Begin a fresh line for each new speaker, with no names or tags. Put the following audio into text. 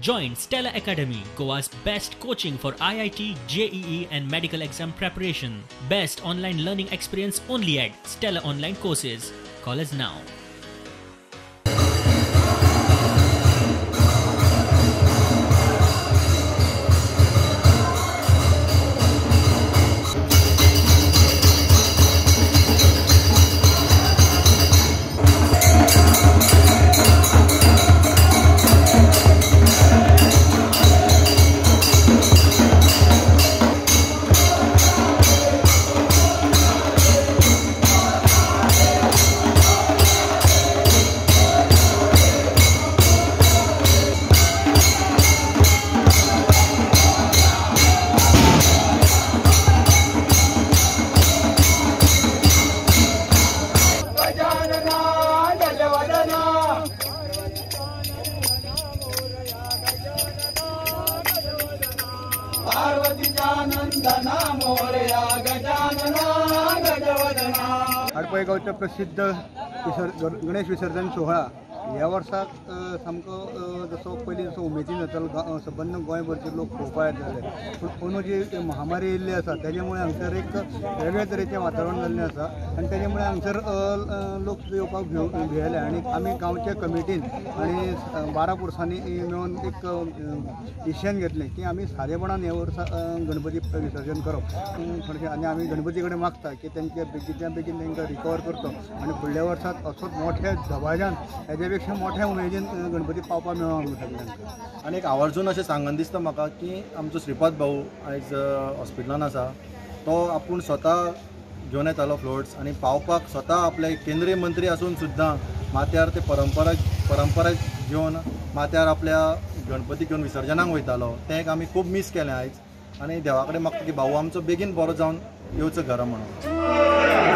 Join Stella Academy, Goa's best coaching for IIT, JEE and medical exam preparation. Best online learning experience only at Stella Online Courses. Call us now.
आडपय गांवचो प्रसिद्ध गणेश विसर्जन सोहळा ह्या वर्साक सामको जसो पयलीं जसो उमेदीन जातालो, सबंद गोंयभरचे लोक पळोवपाक येताले. पूण अंदू जी महामारी येयल्ली आसा तेजे मुळे हांगसर एक वेगळे तरेचें वातावरण जाल्लें आसा आनी तेजे मुळे हांगसर लोक येवपाक भियेले. आनी आमी गांवच्या कमिटीन आनी 12 पुरसांनी मेळून एक डिसिजन घेतलें की आमी सादेपणान ह्या वर्सा गणपती विसर्जन करप थोडेशें. आनी आमी गणपती कडेन मागता की तेंच्या बेगीनच्या बेगीन तांकां रिकवर करचो आनी फुडल्या वर्सात असोच मोठ्या दबाज्यान हेजे पेक्षा मोठ्या उमेदीन गणपती पावपाक मेळो आमकां सगळ्यांक.
आनी एक आवर्जून अशें सांगन दिसता म्हाका की आमचो श्रीपाद भाऊ आयज हॉस्पिटलान आसा, तो आपूण स्वता घेवन येतालो फ्लोट्स आनी पावपाक स्वता आपले केंद्रीय मंत्री आसून सुद्दां माथ्यार ते परंपरा घेवन माथ्यार आपल्या गणपती घेवन विसर्जनाक वयतालो. तें एक आमी खूब मीस केलें आयज आनी देवा कडेन मागता की भाऊ आमचो बेगीन बरो जावन येवचो घरा म्हणून.